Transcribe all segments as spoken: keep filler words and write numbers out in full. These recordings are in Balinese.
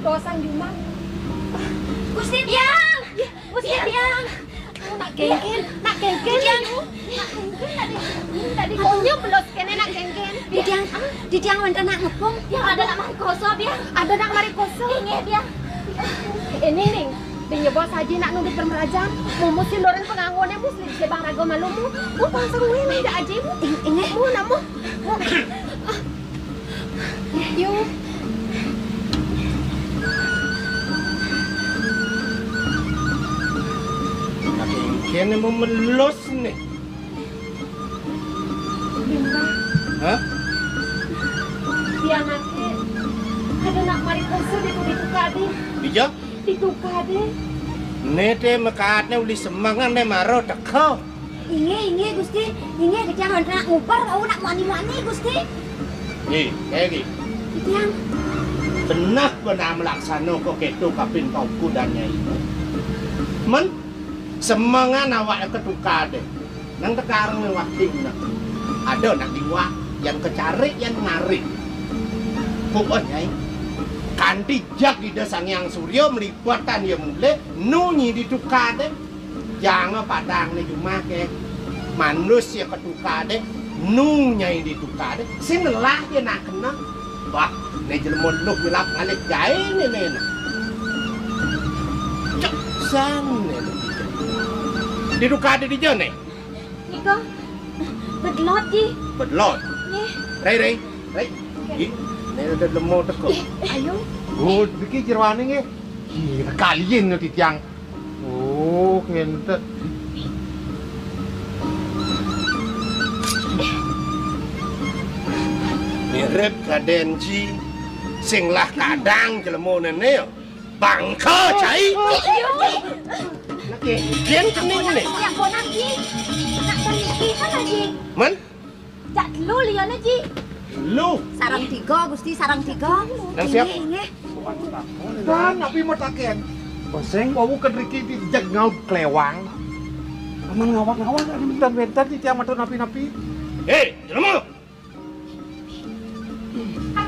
Kosang jumah. Gusti Tiang. Gusti Tiang. Nak kéngkén, nak kéngkén. Tiang. Nak kéngkén tadi. Tadi konyol belos kéné nak kéngkén. Tiang, Tiang wénten nak ngepung. Tiang ada nak marikosa, Tiang. Ada nak marikosa. Inggih, Tiang. Ini ning, dinya bos aji nak nuduh permerajan. Mumu sindoran pengangoné mu, sing sebang raga malu mu. Mu pasang wé ning aji mu. Inggih. Mu namu. Yu. Nak kéngkén memelus né. Hah? Pianaké ada nak marikosa ditu, ditu kadé. Dija? Ditu kadé. Né té makaatné uli semengan né mara teka. Inggih, inggih, Gusti. Inggih, titiang nak ngubar wau nak muani-muani, Gusti. Nggih, kayak nggih. Titiang. Benah benah melaksana kok kéto kapin paukudan Nyai. Men semengan awak ketukar deh. Nang tekareng waktu nak. Ada nak iwak yang kecarik yang ngarik. Pokok Nyai. Kanti jag Ida Sang Hyang Surya melibatan ya mulih nu nyi ditukar deh. Janga padang né jumah ké. Manus ya ketukar deh, nu nyai ditukar deh. Sing nelah ya nak kena. Wah, né jelema luh nyelap ngalih gaé né né. Cek sang né. Ditukar deh dija né. Nika bedlot, Ji. Bedlot. Nggih. Rei, rei, rei. Ih, né ada jelema teka. Ayo. Oh, niki jeroané nggih. Ih, kalian nanti tiang. Oh, kénten. Mirip kadén ji sing lah kadang jelema néné ya. Bangka cai. Nak kéngkén cening né. Ya, konang, Ji. Nak permisi kan, Ji? Men? Jak telu liané, Ji. Lu. Sareng tiga, Gusti, sareng tiga. Nang siap? Inggih, inggih. Dan napi matakén? Pesing. Wau kedriki di jeg ngaut klewang. Aman ngawak-ngawak, ada wénten-wénten di tiang matur napi-napi. Hei, jelema.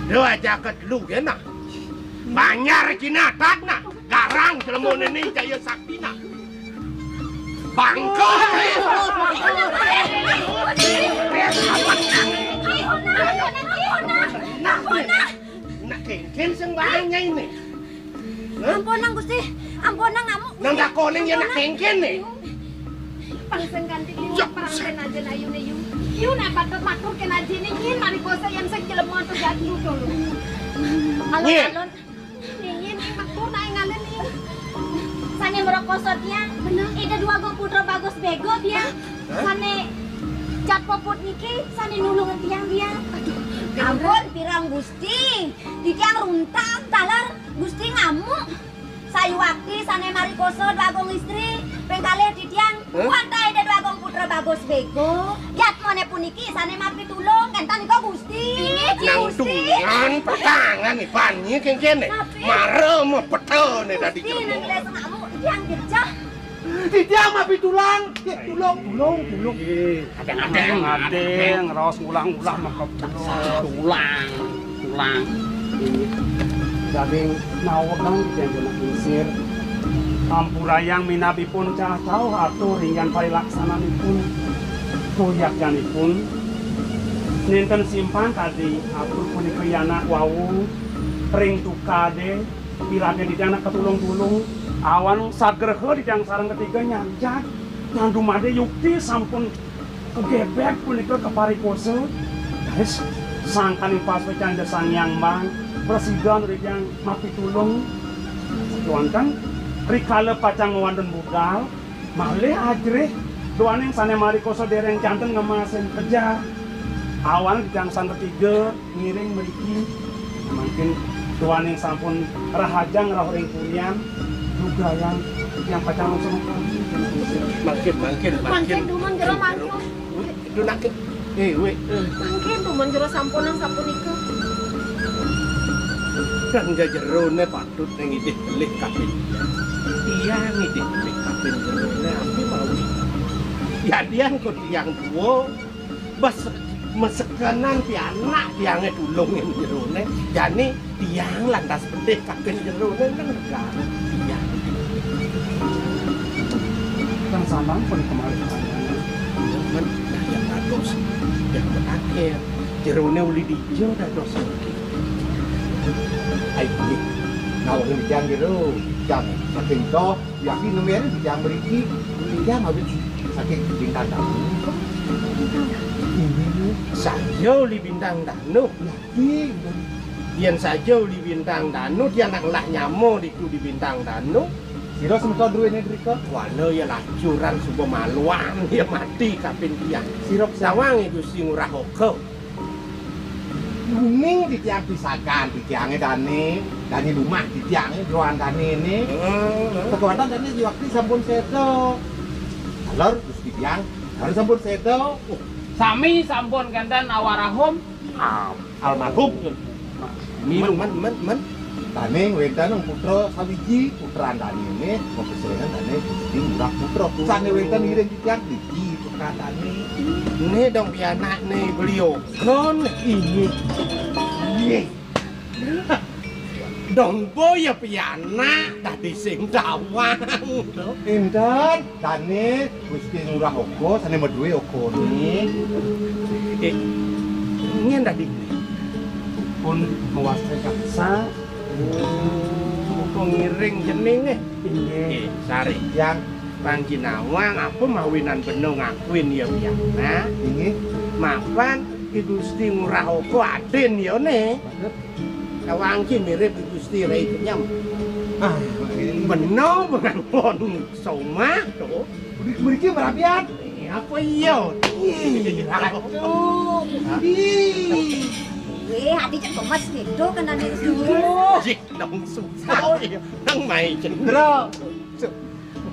Lu aja ket lu ya nah. Banjar Cina tat nah. Garang jelema néné jaya sakti nah. Bangka. Nak kéngkén sing bahaya ini. Hah? Ampunang, Gusti. Ampunang, ngamuk, Gusti. Nang dakoning ya nak kéngkén né. Pang sing ganti liwat perang kén aja na ayu né, Yu. Yu nak patut matur kén aja né, nyin mari kosa yang sing jelema tu jadu dulu. Alon-alon. Nyin, nyin, matur nak ngalih né. Sané mara kosa tiang. Bener. Ida Dwagung Putra Bagus Bego tiang. Hah? Sané jat popot niki, sané nulung tiang tiang. Aduh, ampun pirang Gusti. Titiang runtang taler Gusti ngamuk. Sayuwakti sané marikosa Dwagung Istri, ping kalih titiang, hah? Kuantai Ida Dwagung Putra Bagus Bego. Yatmané puniki sané mapitulung, kénten nika Gusti. Inggih, Gusti. Nang dungan patangan iban nyi kéngkén né. Napi? Mara mapeta né dadi Gusti, jelema. Nang desa ngamuk, titiang gejah. Titiang mapitulung, tulung, tulung, tulung. Adéng-adéng, adéng, raos ngulah-ngulah maka tulang, tulang. Daging nawegang titiang jemak lingsir. Ampurayang minabipun cah cauh atur ringgan parilaksananipun. Tuyakyanipun nénten simpang kadi atur punika yanak wau ring tukadé. Piragin titiang nak katulung-tulung, awan sagraha titiang sareng ketiga nyajat, nang dumadé yukti sampun kagebeg punika kaparikosa. Raris sangkaning paswécan Ida Sang Hyang Mbang, prasida titiang mapitulung. Kéwanten rikala pacang wantun budal, malih ajerih duaning sané marikosa déréng janten ngemasin kejar. Awan titiang sareng ketiga ngiring mriki. Mangkin duaning sampun rahajeng rauh ring purian, lugrayang titiang pacang lungsur. Mangkin, mangkin, mangkin. Mangkin dumun jero mangkin. Dunake. Eh, wé. Mangkin dumun jero sampunang sapunika. Kan jeroné patut ning idih kelih kaping. Iya, ngidih kelih kaping jeroné api mawi. Yadian kok tiang tua, bas Mesekenan pianak tiangé tulungin jeroné, jani tiang lantas pedih kapin jeroné nang negara tiang. Kan samang pun kemari. Iya, men, nah, yang bagus, yang berakhir, jeroné uli dija dados mungkin. Ai, nawang tiang jero, jang saking toh, yakin nembe tiang mriki, tiang habis saking bintang tamu. Ini saja uli bintang tamu. Yen saja uli Bintang Danu, tiang nak ngelah nyama ditu di Bintang Danu. Sira semeton druene drika? Wana ya lacuran suba maluan ya mati kapin tiang. Sira sawang Gusti Ngurah Oka. Uning titiang pisakan, titiange dane, dane lumah titiange, joan dane ne. Heeh. Kekuatan dane di waktu sampun seda. Alor Gusti tiang, harus sampun seda. Oh, sami sampun kenten awarahum. Almarhum. Men, men, men, men. Dane wenten putra sawiji, putra dane ne, mapesengan dane Gusti Ngurah Putra. Sane wenten ngiring titiang niki putra dane. Ne dong pianak ne beliau. Kon ini. Ye. Dong boya pianak dadi sing tawang. Enten. Dane Gusti Ngurah Oka sane maduwe okane. Eh, ngen dadi pun mawasta jaksa. Oka ngiring cening, eh. Inggih. Eh, sare. Yang panjinawang apa mawinan bena ngakuin ya pianak. Inggih. Mapan Ki Gusti Ngurah Oka adin ya ne. Tawang ki mirip Gusti Rai Kenyem. Ah, bena pengangon somah to. Mriki merabian. Eh, apa iya? Ih, aduh. Ih. Weh, ati cek gemes gitu kan ane. Jik, nang susah. Nang mai cendera.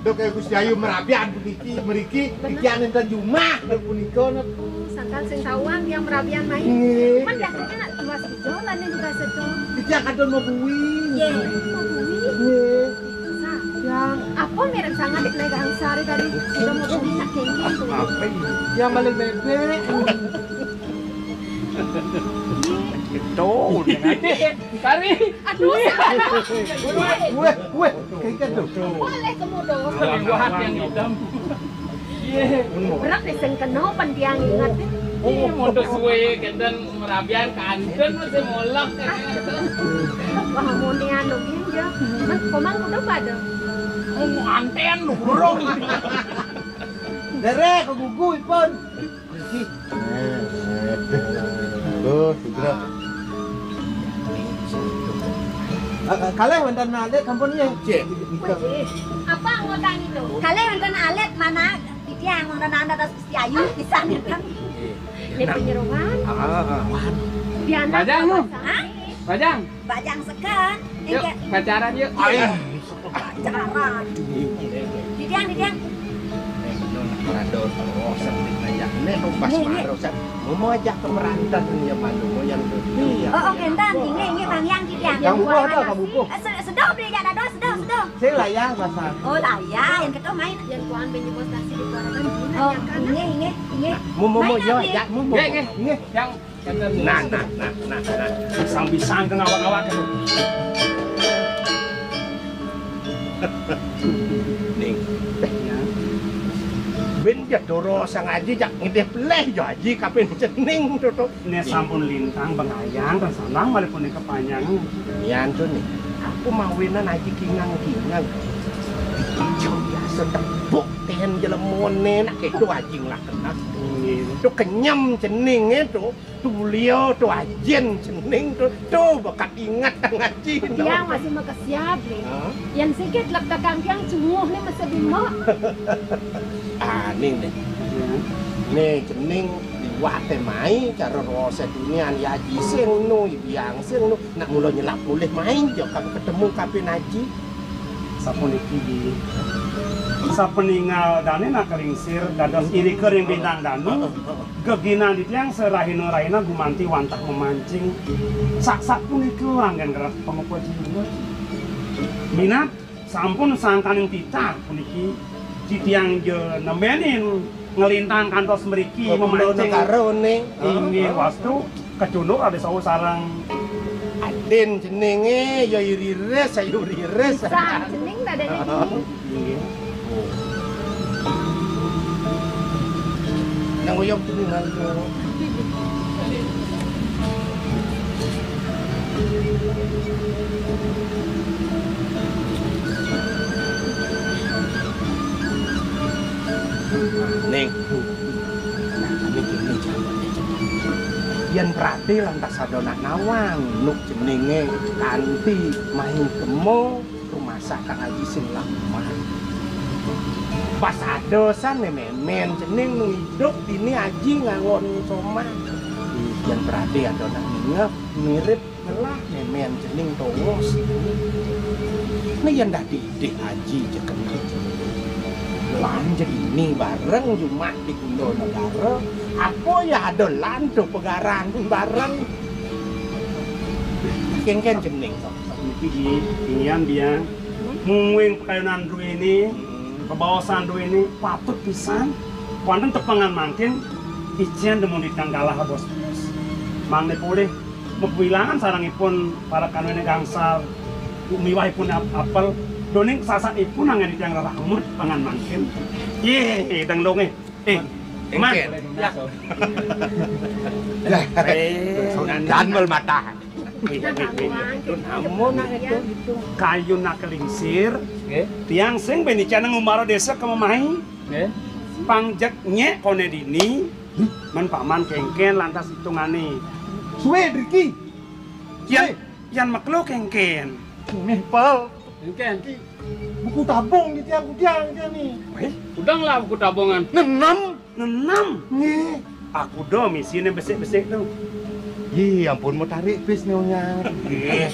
Dok, eh, Gusti Ayu merabian puniki, mriki, bener. Titiang enten jumah, punika, nak. Oh, sangkan sing tawang tiang merabian mai. Nggih. Kan biasanya nak dua sejolan yang juga sedo. Titiang kadon mabui. Ye, mabui. Nggih. Sa. Yang. Apa merek sangat megang sari tadi? Sudah mabui nak kenging. Apa ini? Yang balik bebek. Itu, dengan Kari. Aduh, salah. Weh, weh, kayak gitu. Boleh kemudo. Liwat yang hitam. Iya. Berat nih sing kena pan tiang ingat. Iya, modus suwe kenten merabian kanten masih molok. Wah, mau nian lagi ya. Nah, komang udah pada. Oh, anten lu burung. Dere, kegugu ipun. Niki. Tuh, segera. Ah, ah, kalih wonten alit sampun nggih. Cek. Apa anggota itu? Kalih wonten alit mana? Titiang wonten anda tas Gusti Ayu pisan ngeten. Nggih. Nggih, penyeruan. Ah, ah. Diana Bajang, apa? Hah? Bajang. Bajang seken. Yuk, pacaran yuk. Ayo. Pacaran. Didiang, didiang. Nun, rada terus, nggih, nggih. Nek pas marah, mau ajak ke meranten ya, malu, mau yang tu. Iya. Oh, oh, kenten. Inggih, inggih, Bang Yang, didiang. Yang buah ada, kamu buah. Eh, se-, sedang beli, ya, ada sedang, sedang. Saya lah ya, masa. Oh, lah ya, yang ketua main. Yang tuan beli bos nasi di luar kan, oh, yang kanan. Inggih, inggih, inggih. Mau, mau, mau, ya, ya, mau, mau. Inggih, inggih. Inggih. Yang Nah, nah, nah, nah, nah. Pisang-pisang ke ngawak-ngawak ke. Ning. Ya. Ben jadoro sang aji jak ngidih peleh jo aji kapin cening to, to. Ne sampun lintang bengayang, dan sanang malih punika panjang. Yan to nih. Aku mawinan aji kingang-kingang. Ijo biasa tepuk ten jelemone nak kedo aji ngelah kena. Nggih. To kenyem ceninge to. Tulia to ajin cening to, to bekat inget tang aji. Tiang masih makesiab, nih. Hah? Yang sikit lek tegang tiang cunguh, nih, mesti bima. Ah, ning, ning. Ya. Nih, cening liwate mai, cara rose dunian, ya aji sing nu, ibiang sing nu. Nak mula nyelap mulih mai, jok aku ketemu kapin aji. Sapuniki, sapeningal dane nak keringsir, dados irika ring bintang danu. Geginan titiang sarahina-rahina gumanti wantah mamancing. Sak-sak punika anggen ngeras pangupa jiwa. Minat sampun sangkaning titah puniki titiang ja nemenin Nglintang kantos mriki. Oh, memancing. Negara, Ning. Inggih, wastu kecunduk ada sawu sareng. Adin jenenge ya iriris, ayo iriris. Sang jeneng dadane iki. Inggih. Nang uyup jenengan. Ning, nah, kene kene jawabane, Cek. Yen prate lantas ada nak nawang, nuk jenenge kanthi main kemo, rumasak Kang Aji sing lamah. Pas ada san memen jeneng nu idup dini aji ngangon somah. Yen prate ada nak ningeh mirip ngelah memen jeneng tongos. Nah, yen dadi idih aji jeken lan jedini bareng jumak di Kunda Negara, apa ya ada lan do pegaran bareng. Kengken jeneng to. Niki di inian biang. Mungwing pekayunan duwene, kebaosan duwene patut pisan. Wonten tepengan mangkin icen demun ditang kalah bos. Mangke polih mepuilangan sarengipun para kanuwene gangsal miwahipun ap-, apel doning sasakipun anggen tiyang rerahmut pangan mangkin. Yeh, dang longe. Eh, Man. Engken. Ya. Lah, eh, dan mel mata. Wih, wih, wih. Amun itu, itu. Kayu nak kelingsir. Nggih. Tiang sing benican ngumbara desa kememai. Nggih. Pangjek nyek kone dini. Men paman kengken lantas hitungane. Suwe driki. Yan, suwe. Yan meklo kengken. Meh pal. Kengken. Buku tabung di tiang kudiang dia ni. Weh, udang lah buku tabungan. Nenem. Nenem. Nggih. Aku do misine besik-besik tu. Ih, ampun mau tarik bis ni unyang. Nggih.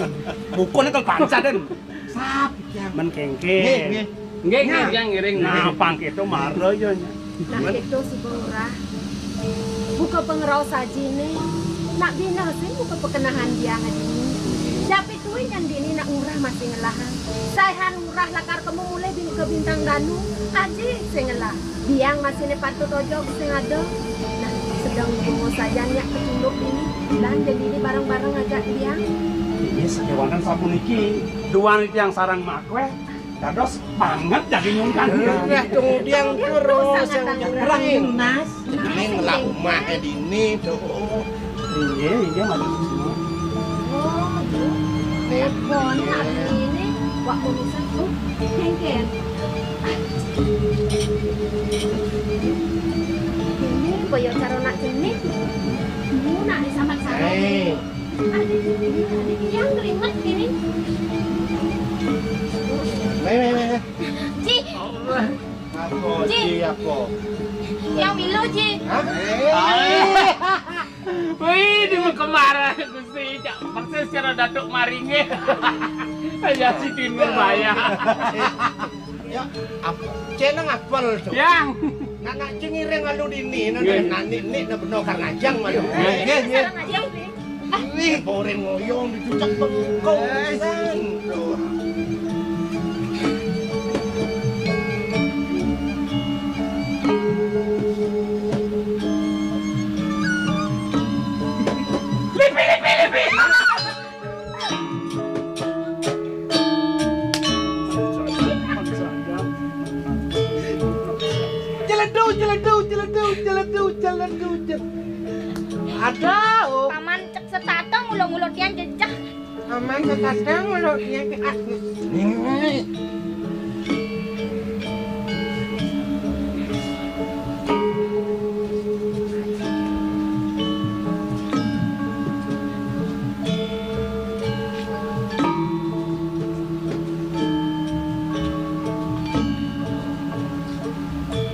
Bukune kel panca den. Sap, ya. Men kengken. Nggih, nggih. Nggih, nggih, nah. Yang ngiring. Nah, pang itu mara ya, nya. Nah, itu si Lurah. Buka pengerau saji ni. Nak bina sih, buka perkenahan dia ngaji ni. Tapi Kuwi nyang dini nak ngurah masih ngelah. Saihan ngurah lakar kemu mulih bin-, ke Bintang Danu, aji sing ngelah. Biang masih ne patut ojok sing ada. Nah, sedang bungo sajan yak kecunduk dini. Lan jadi di bareng-bareng ajak biang. Ini sekewanan sapuniki. Duan tiang sarang makweh. Dados banget jadi nyungkan. Nah, kemudian terus yang terang lunas. Ning lah umah dini tuh. Inggih, inggih, matur suwun. Oh, iya. Nggih. Bonek ini, wak kumisan tuh, kengken. Ini kaya cara nak jenik. Mu nak disambat-sambat. Eh. Adik, ini, adik, yang kerimet ini. Meh, meh, meh. Ji. Apa, Ji. Ji, apa? Yang milu, Ji. Hah? Eh. Wih, di kemara, Gusti, cak persis karo Datuk Maringe. Aja si Timur Baya. Ya, apa? Jeneng apel to? Yang. Nak, nak cengiring alu dini, nak, nggih, nak nik-nik nak beno kar ngajang malu. Nggih, nggih, nggih. Sarang aja, Ji. Wih, boring ngoyong dicucak bengkong pisan. Lipi, lipi, lipi. Jeledu, jeledu, jeledu, jeledu, jeledu, jeledu. Aduh. Paman cek setata ngulo-ngulo tiang jejeh. Paman setata ngulo tiang jejeh.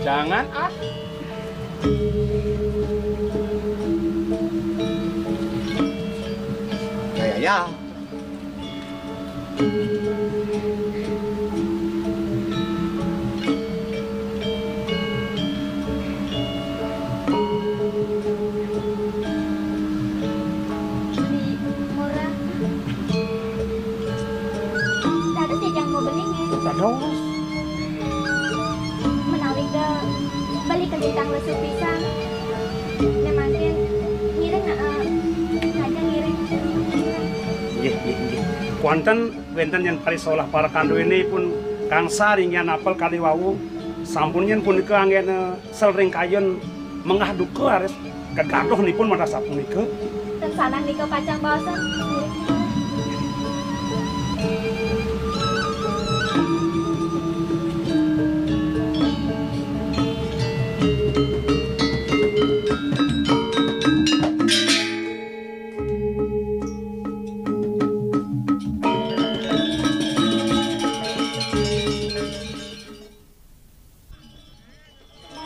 Jangan ah. Ya, ya, ya. Murah. Dados ya jang mau beli nggih. Dados. Menawi ke beli ke Tang lesu pisan. Nek mangkin ngiring, eh, saja ngiring. Nggih, nggih, nggih. Kuanten wénten yén parisolah para kanduwénipun kangsa ringgian apel kadi wau. Sampun yén punika anggéna sel ring kayun menggah duka raris gegaduhnipun madah sapunika. Ten salah nika pacang baosan.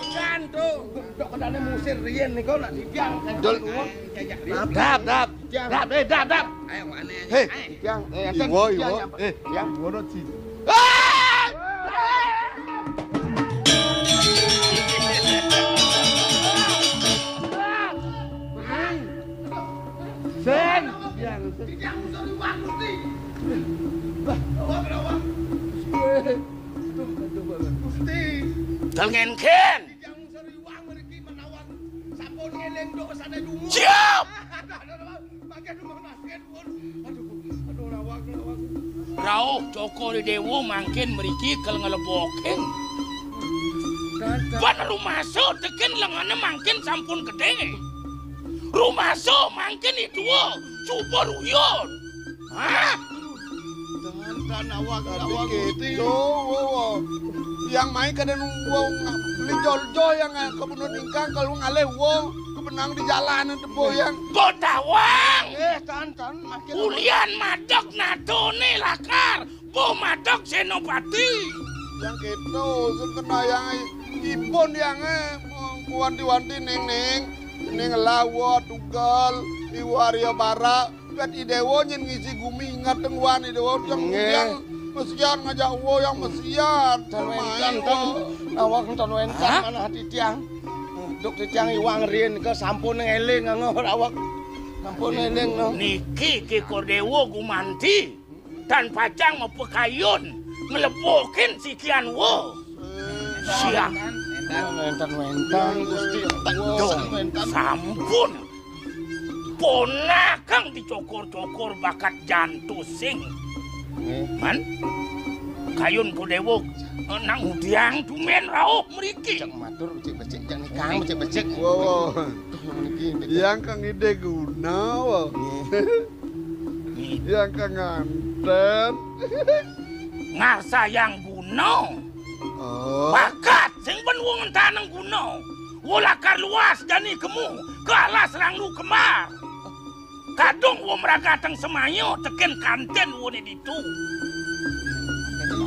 Kan to, dok kedané musir riyen nika nak dibiang. Dol. Dap, dap. Dap, eh, dap, dap. Ayo, mana? Hei, Tiang, eh, Iwo, Tiang, Iwo. Eh, Tiang. Iwo no, Ci. Ah! Sen, Tiang, Sen. Tiang, Gusti. Wah, wah. Gusti. Dol ngenken. Titiang sariwang mriki menawi sampun ngeling dosane dumun. Siap. Mangke dumun, mangke dumun. Aduh, aduh, lawang, lawang. Rauh Cokor Dewa mangkin mriki kal nglebokin. Kan, kan. Ban rumasa teken lengane mangkin sampun gedhe. Rumasa mangkin idua subur uyun. Hah? Dantan awak, awak Gusti. Kéto, wo, wo. Yang mai kadén wong lijo-lijo yang, eh, kebunut ingkang kalau ngalih wong kebenang di jalan tepuh yang. Botawang. Eh, tan, tan, makin. Ulian madeg natone lakar, bo madeg senopati. Yang kéto, sing kena yang ipun yang, eh, wanti-wanti ning, ning, ning lawa tunggal, iwaria barak. Kat Idewa nyen ngisi gumi ingat teng wan Idewa yang. Nggih. Yang mesian ngajak wo yang mesian. Tan wénten, tan. Awak tan wénten. Hah? Manah titiang. Duk titiang iwang riyen ke sampun ngeling nganggo awak. Sampun ngeling no. Niki Ki Kordewa gumanti. Tan pacang mapekayun nglebokin sikian wo. Siang. Wénten-wénten, Gusti. Duh, sampun. Ponakang dicokor-cokor bakat jantusing. Nggih. Man? Kayun Kodewa, nang udiang tumen rauh mriki. Cek matur, becik-becik, cek nikang, becik-becik. Wo, wo. Duh, mriki, mriki. Yang kang ide guna, wo. Nggih. Yang kang nganten. Ngarsayang guna. Oh. Bakat sing ben wong entanang guna. Wo lakar luas jani kemu, ke alas ranglu kembar. Kadung wo mragateng semaya teken kanten wone ditu.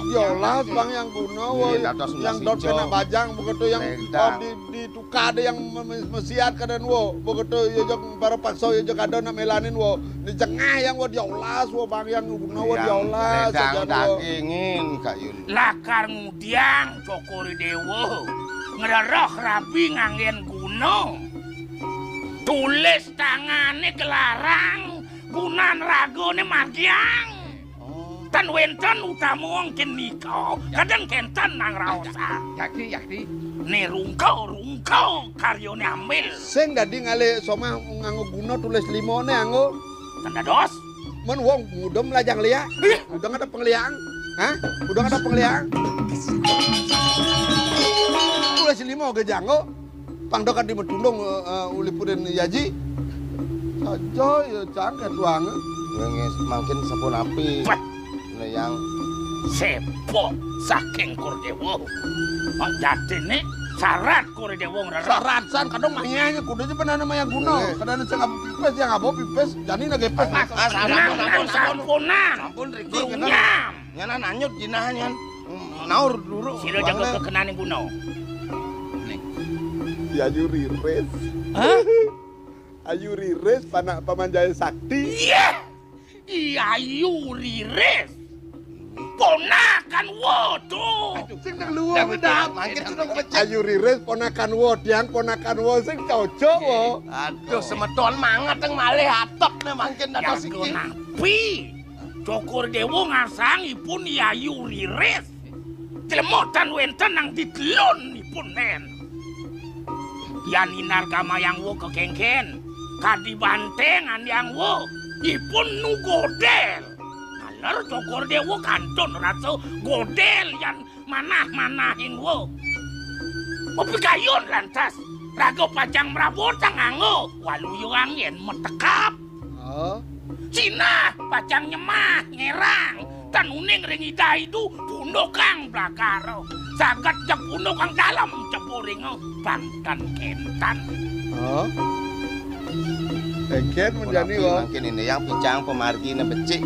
Yolas bang yang guna, wo. Nggih, dados yang dot sija. Kena bajang begitu yang, lentang. Oh, di, di tukar ada yang me-, me-, mesiat kadén wo. Begitu ya jog para paksa ya jog ada nak melanin wo. Di jengah yang wo diolas wo bang yang guna wo. Yang diolas ledang saja wo. Dagingin kayun. Lakar ngudiang Cokor Dewa. Ngrereh rabi nganggen guna. Tulis tangane kelarang, gunan ragane magiang. Oh. Tan wénten utama wong kenika, kadang kenten nang raosan. Yakti, yakti. Ne rungka, rungka karyane ambil. Sing dadi ngalih somah nganggo guna tulis limone anggo. Tan dados. Men wong mudem lajang liak. Ih. Udah ada pengliakan. Hah? Udah ada pengliakan. Tulis limo ge janggo. Pang dokat di Metundung, eh, eh, uli pudin yaji. Saja ya cang ketuangan. Wong mangkin sapunapi. Wah. Nah, yang sepok saking Kordewa. Mak jatine syarat Kordewa ngrereh. Syarat san kadung mayahnya kudu aja pernah namanya guna. Nggih. Kadang sing apa pipis yang apa pipis jani nage pipis. Nang sampunan. Sampun riki. Grunyam. Nyanan anyut jinah nyan. Hmm, naur dulu. Sira jaga kekenaning guna. Nih. Yayu Riris. Hah? Ayu Riris, panak pamanjaya sakti. Iya. I Ayu Riris. Ponakan wo to. Sing nang luar. Mangkit sudah becek. Ayu Riris, ponakan wo, tiang ponakan wo, sing cocok wo. Aduh, semeton mangat yang malih atep nih mangkin dados. Jago iki. Napi? Cokor Dewa ngarsang ipun Yayu Riris. Jlemotan wénten nang ditelun ipun men. Yan inargamayang wa kakéngkén, kadi banteng andiang wa, ipun nu godél. Naler Cokor Déwa kantun rasa godél yan manah-manahin wa. Mapikayun lantas, raga pacang mrabotang angga, waluyuang yén matekap. Oh. Sinah pacang nyemah ngérang, tan uning ring Ida Idu pundukang blakara. Saget jeg pundukang dalem cepuringa pangtan kéntan. Oh. Kéngkén menjani, Napi wa. Mangkin ini yang picang pamargina becik.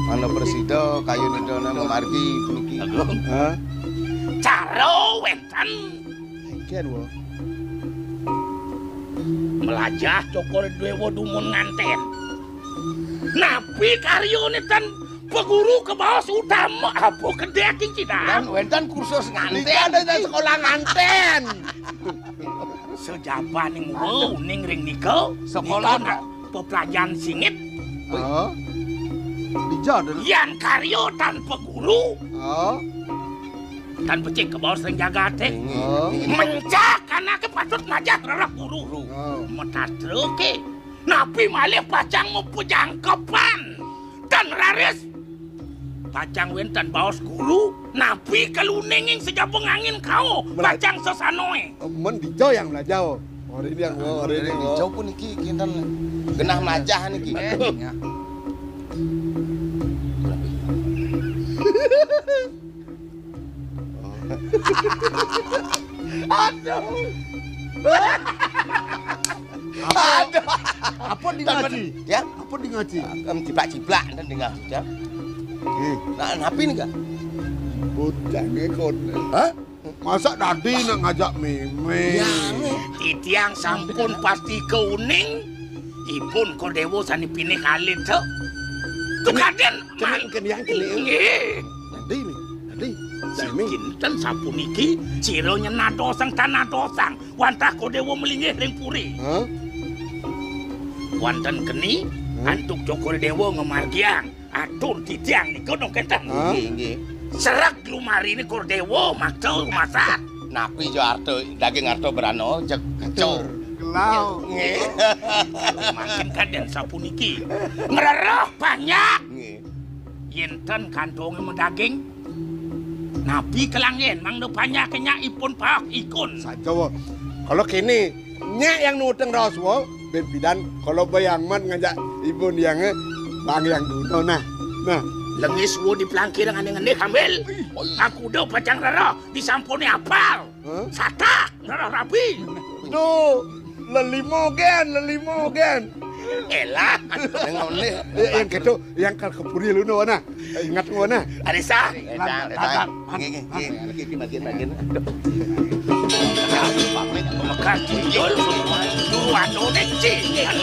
Mangda prasida kayun Ida mamargi puniki. Agung. Hah? Cara wénten. Kéngkén, wa. Mlajah Cokor Déwa dumun ngantén. Napi karyané tan paguru kabaos utama apa gedé king cidahan? Kan wénten kursus ngantén. Nika ada sekolah ngantén. Sajabaning wa uning ring nika, sekolah nika nak peplajahan singit. Oh. Dija, Dul. Yan karya tan paguru. Oh. Tan becik kabaos ring jagaté. Inggih. Oh. Mencak anaké patut majah rereh guru. Oh. Matatra ké. Napi malih pacang mapajangkepan. Tan raris. Pacang wénten baos guru, napi kaluninging sajaba angin kao, pacang sasanoé. Men dija yang mlajah. Ora ini yang, ora ini yang. Dija puniki kinten genah mlajah niki. Aduh. Aduh. Apa di ngaji? Ya? Apa di ngaji? Em, ciplak-ciplak enten di ngaji, ya. Ih. Nah, napi nika? Bocahné kon. Hah? Masa dadi nak ngajak mémé? Ya, nih. Titiang sampun pastika uning, ipun Cokor Déwa sané pinih alit, to. Tukadén, cenik, man. Keniang, keniang. Nggih. Dadi nih, dadi. Dadi. Kinten sapuniki, sira nyenadosang tanadosang, wantah Cokor Déwa malinggih ring puri. Hah? Wantah keni, hmm? Antuk Cokor Déwa ngamargiang. Atur titiang nika dong kénten. Hah? Nggih, nggih. Sereg lumariné Cokor Déwa, makta rumasak. Napi ja arta, daging arta brana, jeg kacor. Gelau. Nggih. Mangkin kadén sapuniki. Ngrereh panjak. Nggih. Yén ten kantongé madaging, napi kalanggén mangda panjaké nyak ipun paek ikun. Saja, wa. Kala kéné, nyak yang nuteng raos, wa, bén pidan kala bayang man ngajak ipun yang, eh, bang yang guna, nah. Nah. Lengis wa di plangkir ané ngendih ambil. Ih. Aku udah pacang rereh, disampuné apal. Hah? Satak, rereh rabi. Duh, lelimo gén, lelimo gén. Elah, aduh, nengone. Eh, yang kéto, yang kal ka puri lu no, nah. Ingat ngono, nah. Arisa. Letang, letang. Nggih, nggih, nggih. Niki, niki bagian, bagian. Aduh. Mekas tuyul, dulu anu nek cingil.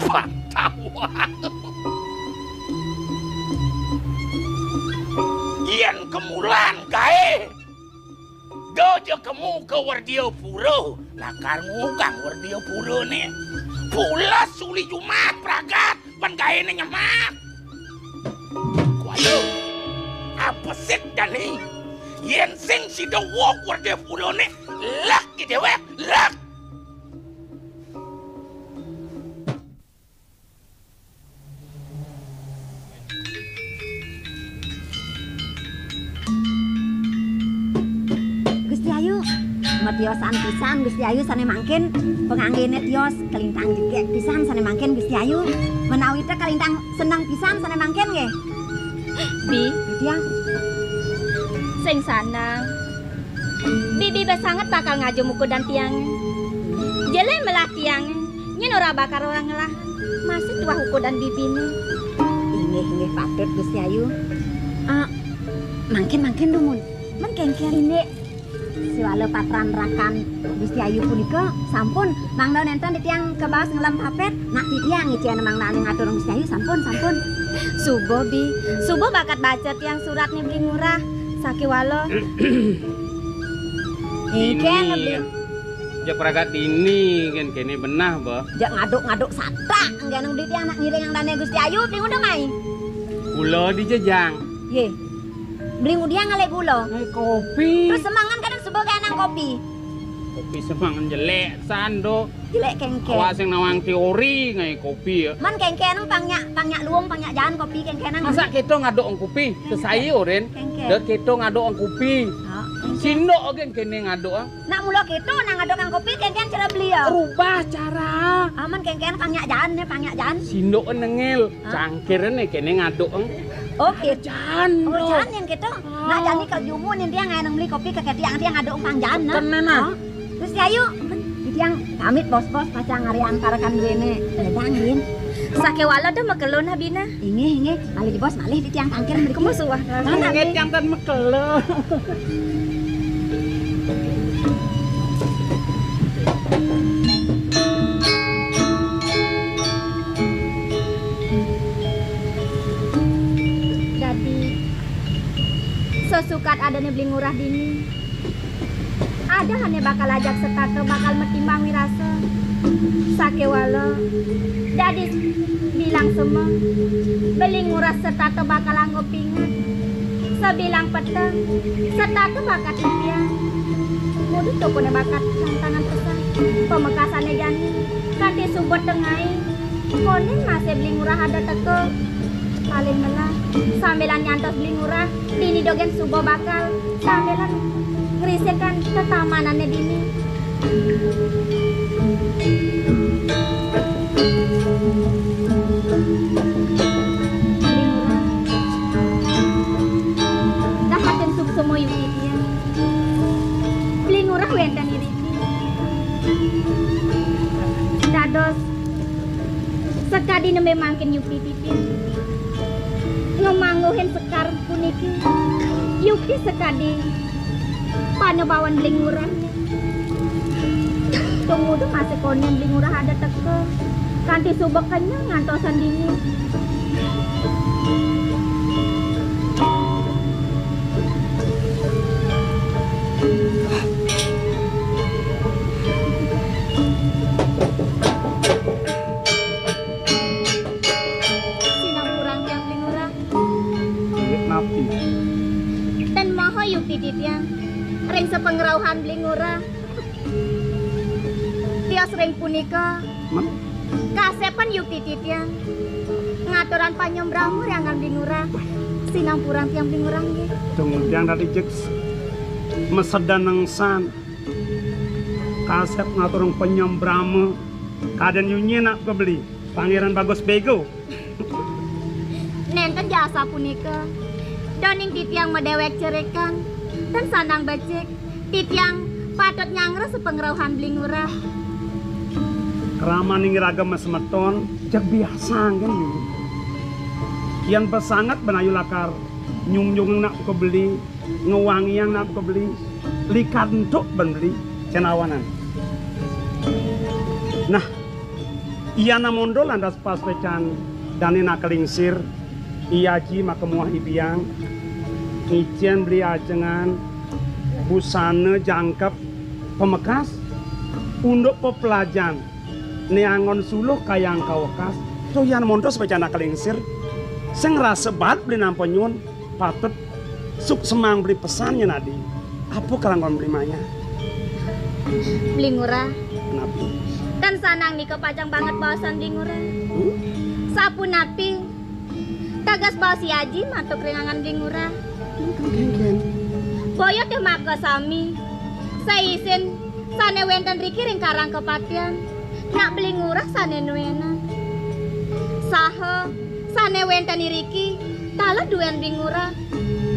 Pantauan. Yén kemulan gaé, da ja kemu ka Werdiapura, lakar ngugang Werdiapurané. Pules uli jumah pragat, pan gaéné nyemak. Waduh, apa sih jani? Yén sing sida wok Werdiapurané, lek ki déwék, lek. Gusti Ayu, matiosan pisan Gusti Ayu sané mangkin, panganggené tios, kalintang jegég pisan sané mangkin Gusti Ayu. Menawi té kalintang seneng pisan sané mangkin nggih. Bi. Tiang. Sing sanang. Bibi basanget bakal ngajum ukudan tiang. Jelé melah tiang, nyén ora bakal ora ngelah. Masih tuah ukudan bibiné. Inggih, inggih patut, Gusti Ayu. Ah, mangkin, mangkin dumun. Men kéngkén. Indik, siwala patran rakan Gusti Ayu punika sampun mangda nénten titiang kabaos ngelem papet. Nak titiang icén mangdané ngatur Gusti Ayu sampun, sampun. Subuh, Bi. Subuh bakat baca tiang suratné Beli Ngurah. Sakéwala. Éngkén, Beli. Jak pragat dini, kén kéné benah, Bah. Jak ngaduk-ngaduk satak, nggih nang di tiang nak ngiring nang dané Gusti Ayu, beli ngudung ai. Kula di jejang. Yé. Beli ngudiang ngalih gula. Ngai kopi. Terus semangan kadang suba gaé nang kopi. Kopi semangan jelék, sando. Jelék kéngkén. Awak sing nawang teori ngai kopi ya. Man kéngkén nang pang nyak, pang nyak luung, pang nyak jaan kopi kéngkén nang. Masa kéto ngaduk ang kopi? Kéngkén. Sesai, Rin. Kéngkén. Dah kéto ngaduk ang kopi. Ha, kéngkén. Sindok gén kéné ngaduk ang. Nak mula kéto nang ngaduk ang kopi kéngkén cara beli ya. Rubah cara. Aman kéngkén pang nyak jaan né, pang nyak jaan. Sindok nengil, ha? Cangkir né kéné ngaduk ang. Oh, kéto. Jaan. Oh, jaan yang kéto. Nak jani ka jumu né tiang ngai nang beli kopi ka kétiang tiang ngaduk ang pang jaan nah. Tenan nah. Ha? Terus ya ayu, tiang pamit bos-bos pacang ari angkarakan duéné. Ledang, Rin. Sakéwala dah makelo nah bina. Inggih, inggih. Malih bos, malih di tiang tangkir mriki. Kemu suwah. Nah, nah, inggih, tiang tan makelo. Dadi, sesukat adané Beli Ngurah dini, ada ané bakal ajak setata bakal matimbang wirasa. Sakéwala, dadi bilang sema, Beli Ngurah setata bakal anggap inget. Sabilang peteng, setata bakat titiang. Mudut tokoné bakat tantangan pesan. Pamekasané jani, kanti suba tengai. Koné masih Beli Ngurah ada teka. Paling melah, sambilan nyantos Beli Ngurah, dini dogén suba bakal. Sambilan ngrisiketan tetamanané dini. Beli Ngurah. Dahating suksma yukti tiang. Beli Ngurah wénten iriki. Dados sakadi nembé mangkin yukti titiang. Ngamangguhin sekar puniki. Yukti sakadi panebawan Beli Ngurah. Tumuju masih koné Beli Ngurah ada teka. Kanti suba kenyel ngantosan dini. Sinampurang tiang Beli Ngurah. Inggih napi? Tan maha yukti titiang ring sapangrauhan Beli Ngurah. Tios ring punika, men? Kasépan yukti titiang ngaturang panyembrama ring anggan Beli Ngurah. Sinampurang tiang Beli Ngurah nggih. Dong tiang dadi jeg masedan nengsan. Kasép ngaturang panyembrama. Kadén yunyi nak kebeli. Pangéran Bagus Bego. Nénten jasa punika. Duaning titiang madéwék cerikan, tan sandang becik, titiang patut nyanggra sapangrauhan Beli Ngurah. Kramaning iraga masemeton, jeg biasa nggih. Yén pasanget ben ayu lakar nyungjung nak kebeli, ngwangiang nak kebeli, likar entuk ben beli, cén awanan. Nah, Iya namondol lantas pas pecan dané nak kalingsir, iya aji maka muah ibiang, ngicén beli ajengan, busana jangkep, pamekas, unduk pepelajan, né anggon suluh kayang kawekas, tuh iya namondol pecan nak kalingsir, sing rasa bat beli nampa nyuwun, patut suksemang beli pesan nyén adi. Apa kalangkon beli maya? Beli Ngurah. Napi? Tan sanang nika pacang banget baosan Beli Ngurah. Hmm? Sapunapi teges baos i aji mantuk ring anggan Beli Ngurah? Kénkén. Boya té makasami. Saisin sané wénten riki ring karang kapatihan. Nak Beli Ngurah sané nuénang. Saha sané wénten iriki, taler duén Beli Ngurah.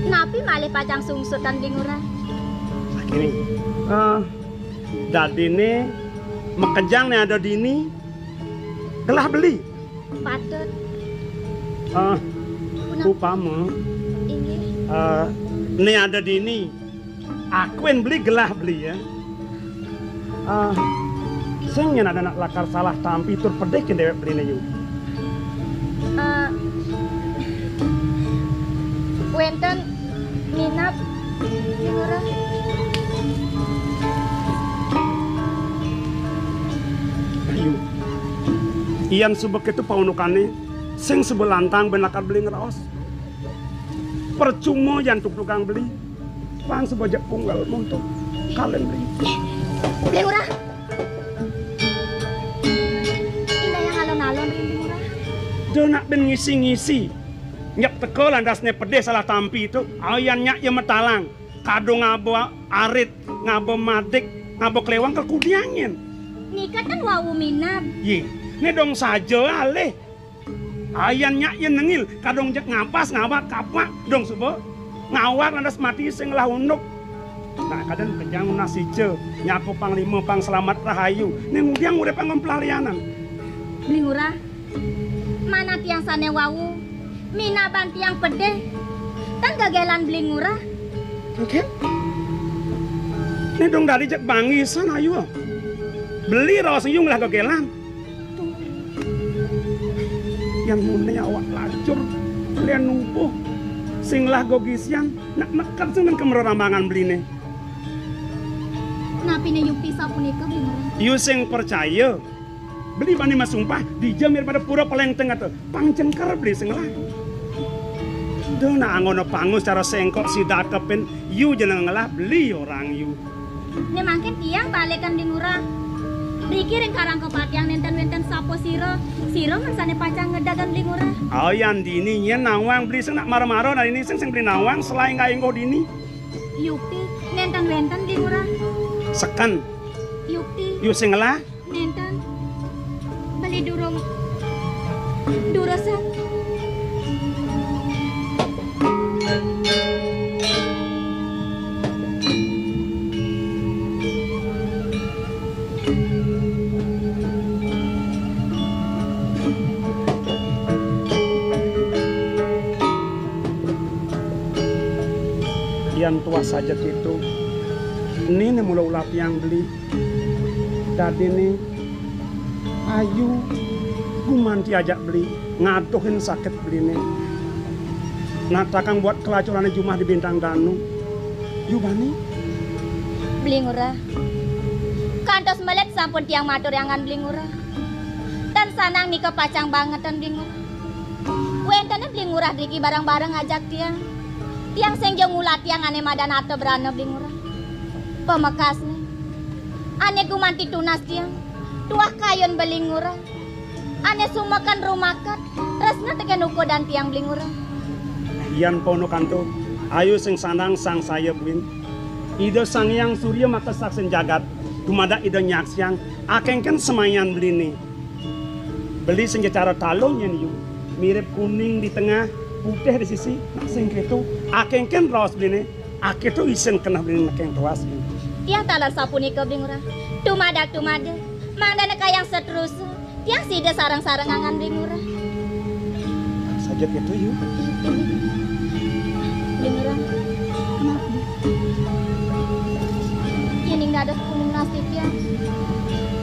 Napi malih pacang sungsutan Beli Ngurah? Sakini. Ah, dadiné makejang né ada dini, gelah beli. Patut. Ah, upama, inggih, ah, né ada dini, akuin beli gelah beli ya. Ah, sing nyén ada nak lakar salah tampi tur pedih kén déwék beliné yu. Ah, wénten minab, Beli Ngurah. Yan suba kéto paundukané, sing suba lantang bén lakar beli ngraos. Percuma yan tugtugang beli. Pang suba jak punggal monto. Kalén beli. Beli Ngurah. Indah yang alon-alon ring Beli Ngurah. Da nak bén ngisi-ngisi. Nyep teka landasné pedih salah tampi to. Ayan nyak ya matalang. Kadung ngaba arit, ngaba madik, ngaba klewang kekudian nyén. Nika tan wau minab. Yé, né dong saja alih. Ayan nyak ya nengil, kadung jak ngabas ngawak kapak, dong suba. Ngawak lantas mati sing ngelah unduk. Nah, kadén kejang nunas ica, nyaku panglima pang selamat rahayu. Né ngudiang urip anggon pelarianan. Beli Ngurah, mana tiang sané wau, minaban tiang pedih. Tan gegélan Beli Ngurah. Gegél? Né dong dadi jak banggisan ayu. Beli raos yu ngelah gegélan. Yang muné awak lacur, lén nubuh. Sing ngelah gegisian, nak neked sing nang kemero rambangan beliné. Napiné yupi sapunika, Beli Ngurah? Yu sing percaya. Beli bani masumpah, dija mir pada pura Paléng Tengah to. Pang cengker beli sing ngelah. Duh, nak anggon pangus cara sengkok sida kepin, yu jeneng ngelah beli orang yu. Né mangkin tiang balikan Beli Ngurah. Riki ring karang kapatihan nénten wénten sapa sira. Sira mangsané pacang ngedagang Beli Ngurah. Oh, yan dini nyén nawang beli sing nak mara-mara, nah ini sing sing beli nawang selain kaé engko dini. Yupi, nénten wénten Beli Ngurah. Seken. Yupi. Yu sing ngelah. Nénten. Beli durung duresan. Yan tuah saja kéto. Né mula ulah tiang beli. Dadiné ayu gumanti ajak beli ngaduhin sakit beliné. Natakang buat kelacurané jumah di Bintang Danu. Yu bani. Beli Ngurah. Kantos melet sampun tiang matur angan Beli Ngurah. Tan sanang nika pacang bangetan Beli Ngurah. Wénten Beli Ngurah driki bareng-bareng ajak tiang. Tiang sing ja ngulatiang ané madan arta brana Beli Ngurah. Pamekasné, ané gumanti tunas tiang, tuah kayun Beli Ngurah. Ané sumeken rumaket, tresna tekén ukudan tiang Beli Ngurah. Yan pono kanto, ayu sing sandang sangsaya buin. Ida Sang Hyang Surya makasaksin jagat, dumadak Ida nyaksiang, akéngkén semayan beliné. Beli sing cara taluh nyén yu, mirip kuning di tengah, putih di sisi, nak sing kéto, akéngkén raos beliné, akéto isin keneh beliné nekeng tuas. Tiang taler sapunika Beli Ngurah. Tumadak-tumadak, mangdané kayang seterusé, tiang sida sareng-sareng angan Beli Ngurah. Saja kéto yu. Beli Ngurah. Kenapa? Yéning dados puning nasib tiang.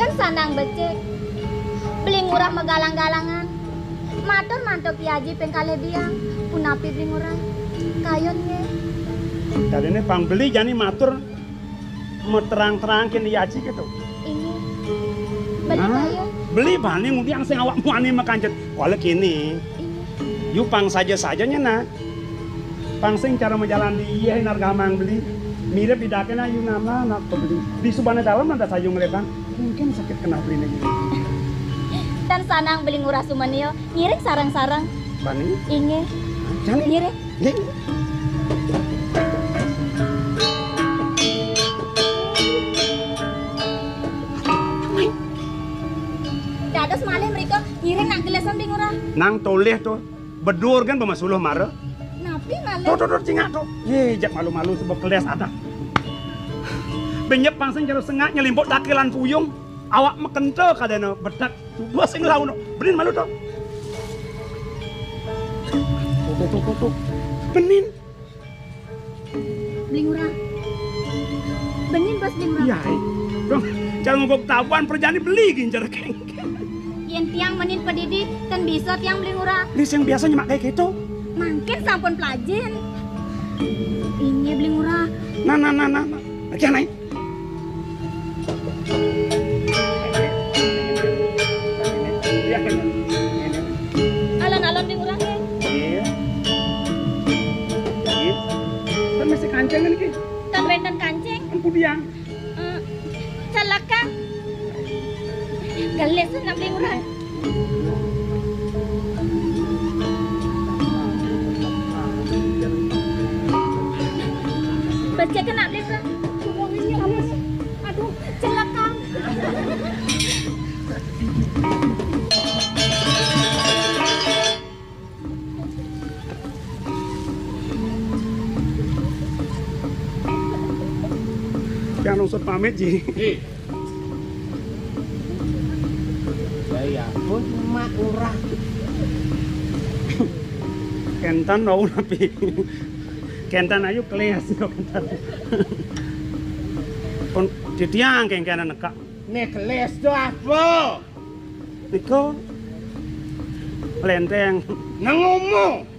Kan sandang becik. Beli Ngurah magalang-galangan. Matur mantuk Ki Aji ping kalih biang. Punapi Beli Ngurah? Kayun nggih. Dadiné pang beli jani matur materang-terang kén Ki Aji kéto. Inggih. Beli kayun. Beli bani ngudiang sing awak muani makanjet. Kala kéné. Inggih. Yu pang saja-saja nyén nah. Pang sing cara majalan di iya nargamang beli. Mirip di dakéna yu nama nak beli. Di subana dalam ada sayung lebang. Mungkin sakit keneh beliné. Tan sanang Beli Ngurah sumania, ngiring sareng-sareng. Bani? Inggih. Jani? Ngiring. Nggih. Dados malih mrika ngiring nak gelesan Beli Ngurah. Nang tolih to. Bedur kan pemasuluh mara. Napi malih? Tuh, tuh, tuh, cingak tuh. Yé, jak malu-malu sebab keles ada. Benyep pang sing cara sengak nyelimpuk dakilan puyung. Awak makenta kadéna bedak. Dua sing laun. Benin malu tuh. Tuh, tuh, tuh, tuh, tuh. Benin. Beli Ngurah. Benin bos Beli Ngurah. Yai. Dong, cara ngubuk tabuan perjani beli ginjar keng. Yén tiang menin padidi, ten bisa tiang Beli Ngurah. Beli sing biasa nyemak kayak gitu. Mangkin sampun pelajin. Ini Beli Ngurah. Nah, nah, nah, nah, nah. Lagi naik. Sing kancing niki. Tan wénten kancing. Kan pudiang. Eh, celaka. Gelis nak beli murah. Becik nak beli murah. Aduh, celaka. Yang nungsut pamit, Ji. Ji. Ya, ya ampun, Mak Lurah. Kénten wau napi? Kénten ayu kelis kok kénten. Pun titiang kéngkénan nekak. Né kelis to apa? Nika lenteng. Nang ngomong.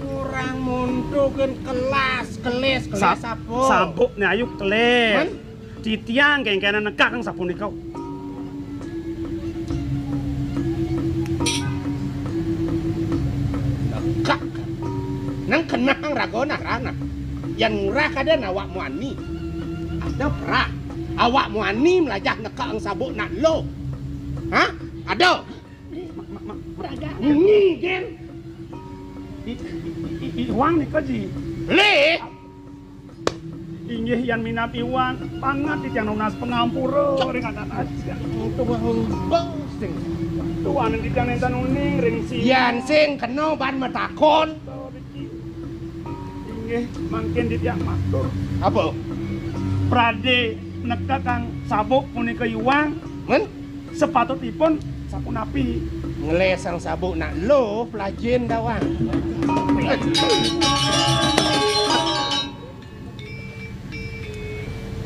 Orang monto kan kelas, kelis, kelis Sa-, apa? Sabuk né ayu kelis. Men? Titiang kéngkénan nekak kang sapunika. Nekak. Nang kenang raga narana. Yan murah kada awak muani. Ada perah. Awak muani melajah nekak ang sabuk nak lo. Hah? Ada. Ini, Gen. I, i, i, Iwang nika, Ji. Lih. Inggih, yan minab Iwang, banget titiang nunas pangampura ring anak aja. Tuan, tuan, titiang nénten uning ring si. Yan sing kena ban matakon. Inggih, mangkin titiang matur. Apa? Pradé nekak kang sabuk punika Iwang. Men? Sepatutipun sapunapi? Ngelesang sabuk nak lo pelajin dawang.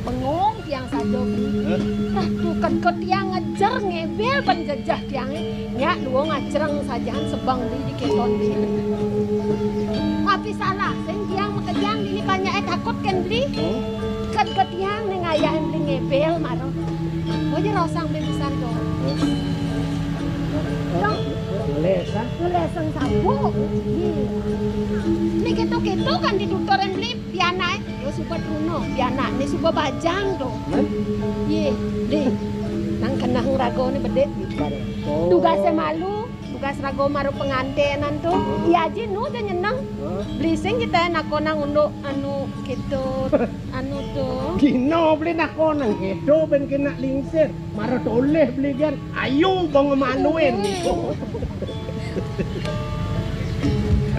Bengong tiang saja, Bli. Hah? Nah, tuh kan kok tiang ngejer ngebel ban jejeh tiangé. Nyak luung ngajreng sajan sebeng Bli di kéton Bli. Tapi salah, sing tiang makejang dini panjaké takut kan Bli? Hmm? Kan kok tiang né ngayahin Bli ngebel maro. Aja rosang Bli pisan to. Hmm? Dong. Ngelesang? Ngelesang sabuk. Iya. Né kéto-kéto kan dituturin Bli. Pianaké, yo suba truna, pianaké suba bajang to. Hah? Yé, Bli. Nang kenang ragané bedik. Bareng. Oh. Tugasé malu, tugas raga mara pengantenan to. Oh. Iya aji nu ja nyeneng. Hah? Bli sing kita nakonang unduk anu kéto, anu to. Dina Bli nakonang kéto ben kena lingsir. Mara toleh Bli gén. Ayu bang maluin.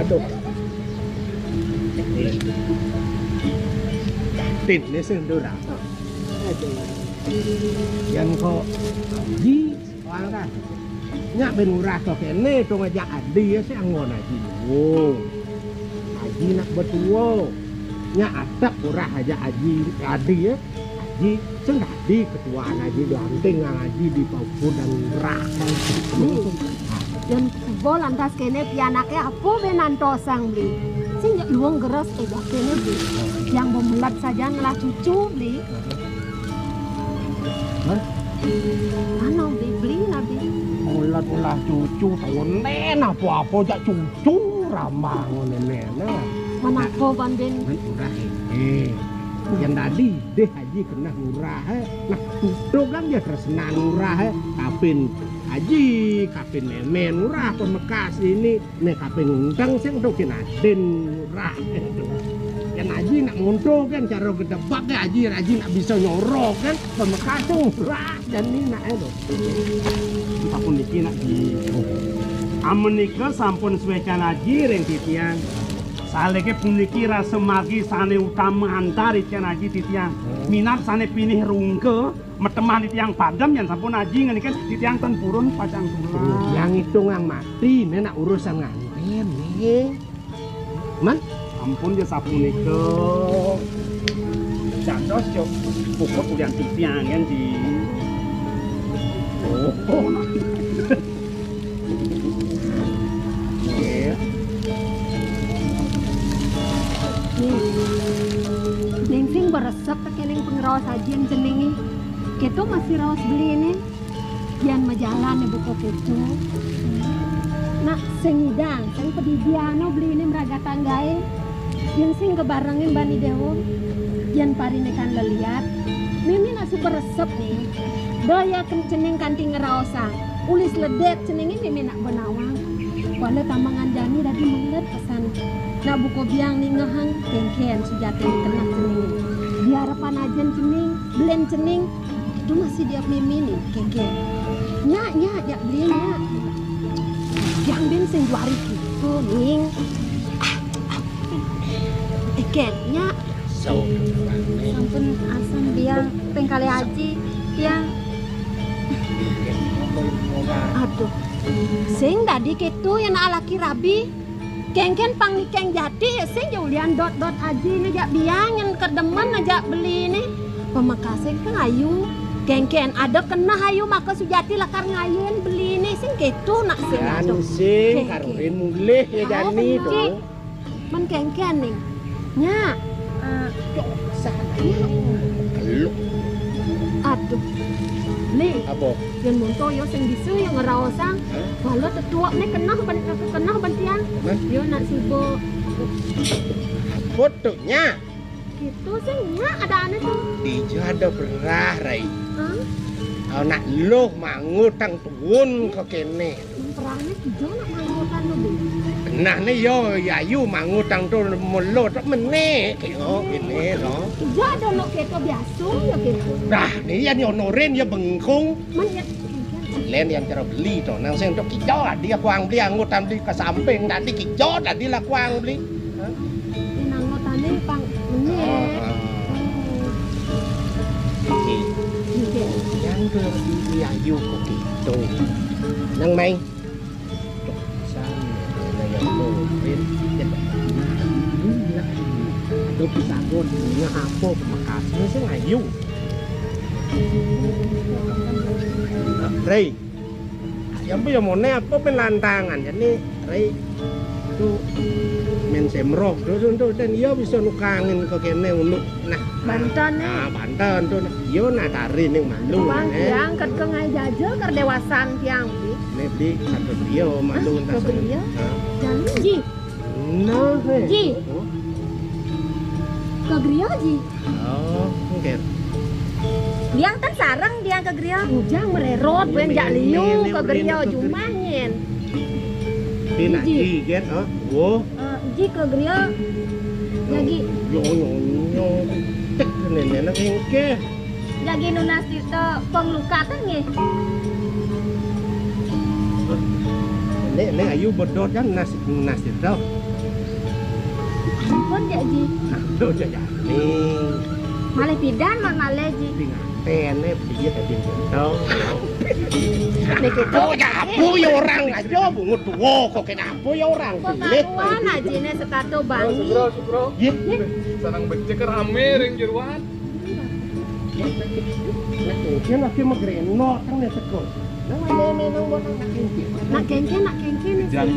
Aduh. Tin né sendura. Aduh. Yan kok di wangkan. Nyak ben murah kok kéné to ngajak adi ya sing anggon aji. Oh. Aji nak betua. Nya atak urah aja aji, adi ya. Aji sing dadi ketuaan aji, dilanting nang aji di pauku dan urah. Yan suba lantas kéné pianaké apa bé nantosang Bli? Sing jak luung geres éga kéné Bli. Yang bemelat saja ngelah cucu Bli. Hah? Anu Bli, Bli nabi. Mulat ulah cucu, tahunan apa-apa jak cucu rambang ngono né. Nah. Manapa, Ban Bin? Men urah, eh. Yang tadi deh aji kena urah, eh. Nah, tutup kan dia tresnan urah, eh. Kapin aji, kapin memen urah pemekas ini. Né kaping undang sing to kinadin murah. Kan aji nak ngonto kan cara gedebak kan aji, aji nak bisa nyorok kan pemekas to murah jan né nak to. Sapuniki nak di. Amenika sampun suécan aji ring titiang. Saliké puniki rasa margi sané utama antar ican aji titiang. Minab sané pinih rungka Metemah di tiang padem, yan sampun aji ngeniken di tiang ten purun pacang tular. Yang itungang mati, né nak urusan nganten, né. Man? Ampun ya sapunika. Jantos yo puput ulian titiang yan di. Oh, oh. Nggih. Ning sing beresep tekening pangraos aji jenenge. Keto masih raos beline. Yan majalan buka keto. Nak sing idang, sing padidiano beline mragat tanggae. Yén sing kabarengin bani déwa, yén pariné kan leliat, mimi nak suba resep nih. Daya ken cening kanti ngraosang, ulis ledet ceningé mimi nak benawang. Wala tambangan jani dadi melet pesan. Nak buka biang nih ngehang kéngkén sujatiné keneh ceningé. Di arepan ajin cening, belin cening, itu masih dia mimi nih, kéngkén. Nyak, nyak, nyak beli nyak. Yang bin sing juari gitu, Ning. Eken, nyak. Sampun asam biang, pengkali aji, tiang. Aduh. Sing dadi kéto ya nak laki rabi. Kéngkén pang nikeng jati ya sing ya ulian dot-dot aji ngejak biang yang kedemen ngejak beli nih. Pamekasé ke ayu. Kéngkén ada keneh ayu maka sujati lakar ngayen beli nih sing kéto nak sing. Jan aduh. Sing kéngkén. Karurin mulih ya jani to. Men kéngkén nih. Nya. Eh, aduh. Nih. Apa? Yén monto yo sing bisa yo ngraosang. Hah? Walau tetuak nih keneh ben keneh ben tiang. Keneh? Yo nak suba. Fotonya. Gitu sing nya ada aneh tuh. Dija ada berah, Rai. Hah? Anak lo mangutang tuun ke kene. Perahnya tiga nak mangutang tuh, Bu. Nah, nih yo, yayu mangutang tuh melo tak menek yo, ini lo. Tiga ada nak keto biasa ya keto. Nah, nih yang nyonorin ya bengkung. Men ya Lén yang cara beli to, nang sing untuk kijo tadi aku ang beli, anggota beli ke samping tadi kijo tadi lah aku ang beli. Hah? Ini anggotane pang menit. Oh, oh. Iki. Iki. Yang ke di ayu kok gitu. Nang mai. Sana, nah, yang tuh, Win. Nah, ini lah. Aduh, bisa gue, ini apa, pamekasnya sih ngayu. Rey, ya, Bu, ya, mone apa pin lantangan, ya, nih, Rey, itu main semrok, terus untuk, dan iya bisa nukangin ke kene, unu, nah, banten, nih. Nah, banten, tuh, nah, iya, nah, tari nih, malu, bang, nih. Tiang ket ke ngai jajel, ker dewasan tiang, Bi. Nih, Bi, satu dia, malu, hah? Entah ke beliau? Hah? Jangan, Ji. Nah, heh. Ji. Huh? Ke griya, Ji. Oh, nggih. Biang ten sareng, biang ke griya. Ujang mererot, iya, ben jak liu ke griya, jumah nyen. Pina Ji. Ji, get, oh. Wo. Eh, Ji ke griya. Jagi. Yo, yo, yo. Cek nene nang engke. Jagi nunas tirta pangluka ten nggih. Nek, nek ayu bedot kan nunas, nunas tirta. Ampun, Jek Ji. Aduh, Jek Ji. Nih. Malih pidan, mon malih, Ji. Pingantene piye tadi tirta. Niki to, oh, ya, jagi. Apa ya orang aja, bungut tuwa kok kenapa ya orang. Kok pilih? Karuan ajine setato bangi. Sugro, Sugro. Iya. Sanang becik rame ring jeroan. Nak kengken lagi megreno teng ne teko. Nang ade menang buat nak kengken. Nak kengken, nak kengken nih. Jang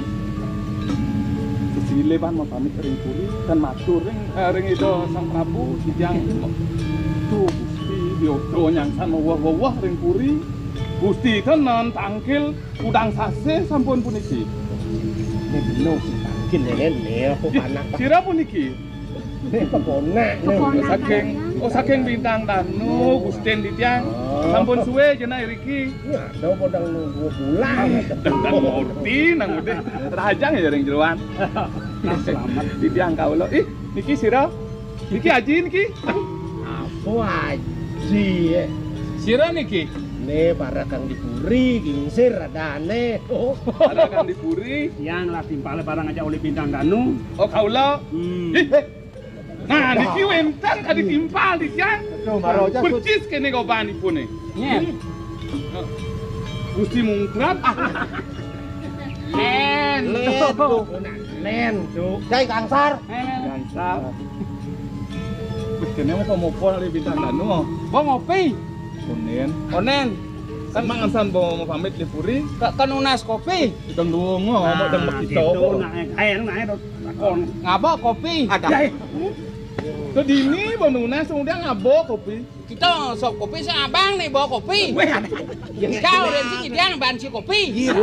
sesile pan mau pamit ring puri, kan matur ring, eh, ring Ida Sang Prabu, titiang tuh Gusti, bioto nyangsan weweh-weweh ring puri. Gusti tenan tangkil udang sasih sampun puniki. Ini bener sih tangkil ya, Len. Ya, aku panak. Sira puniki? Ini keponak, nih. Keponak saking, kalian. Oh, saking Bintang Danu, Gusten titiang. Oh. Sampun suwe jenah iriki. Ya, ada podang nunggu pulang. Dan, dan ngerti nang udah rahajang ya ring jeroan. Nah, selamat. Titiang kawula. Ih, niki sira? Niki aji niki? Apa aji, ya? Sira niki? Nih, para kang di puri, gingsir ada aneh. Oh. Para kang di puri. Yang lah timpale barang aja oleh Bintang Danu. Oh, kawula. Hmm. Ih, eh. Nah, niki wénten kadi timpal niki, ya. Aduh, maro aja, Sud. Percis kene gobanipune. Nggih. Gusti Mungkrab. Len. Len, Duk. Len, Duk. Jai Gangsar. Len. Gangsar. Wis kene mopo-mopo ali Bintang Danu. Wong ngopi. Onen. Onen. Kan mangan san bo mau pamit lipuri. Ka, ka nunas kopi. Sedang duwungo, nah, mau dang begitu. Gitu, nah, ayo, nah, ayo, lakon. Ngapa kopi? Ada. Ya, eh. Tuh dini, bo nunas, udah ngabo kopi. Kita sop kopi, si abang nih bawa kopi. Weh, ada. Kau dan si Idang banci kopi. Iya.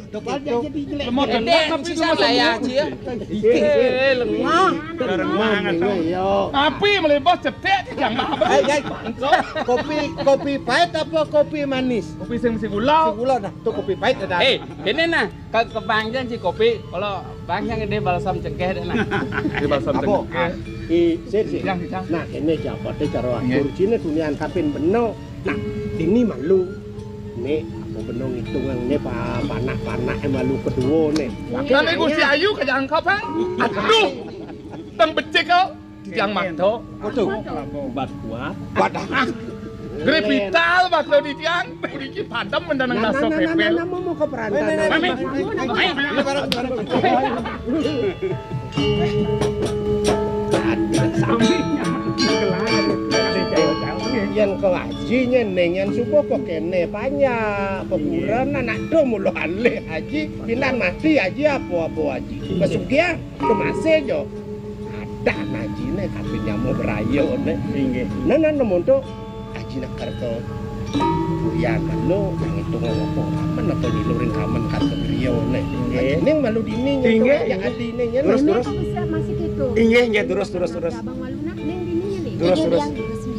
Tempat aja di jelek. Lemot. Ede, tempat, tapi bisa lah ya, Ci, ya. Eh, lemah. Bareng banget, dong. Tapi melibas cetek, jangan. Eh, eh. Kopi, kopi pahit apa kopi manis? Kopi sing mesti gula. Sing gula, nah. Tuh kopi pahit ada. Eh, ini nah. Ka, ka Bang Jang ci kopi, kalau Bang Jang ede balsam cengkeh deh, nah. Di balsam cengkeh. I, sir, sir. Jang, Jang. Nah, ini jabat deh cara atur. Cina tunian kapin beno. Nah, ini malu. Nih, apa beno ngitung yang ini pa-, panak-panak yang malu kedua nih. Tapi Gusti Ayu kejangkau, Bang. Aduh. Tang becek kau. Titiang makto. Kudu. Obat kuat. Wadah. Gre vital makto titiang. Mriki padem mendanang rasa pepel. Nah, nah, nah, nah, mau ke perantauan. Mami. Ayo, ayo, bareng, bareng. Sami. Yang ke haji nyeneng yang subuh kok kene banyak. Pekuburan anak do mulu alih haji. Pindah mati haji apa-apa haji. Pesugihan. Kemase jo. Ada najine kabin nyamuk berayo ne. Inggih. Nah, nah, nemu tu. Aji nak kerto. Buyan anu, yang itu ngomong apa? Kamen apa nyilurin kamen kerto beriyo ne. Inggih. Ning malu dini. Inggih, ya inggih. Adine ya. Terus, terus. Masih gitu. Inggih, inggih, terus, terus, terus. Abang malu nak, ning dini nih. Terus, terus.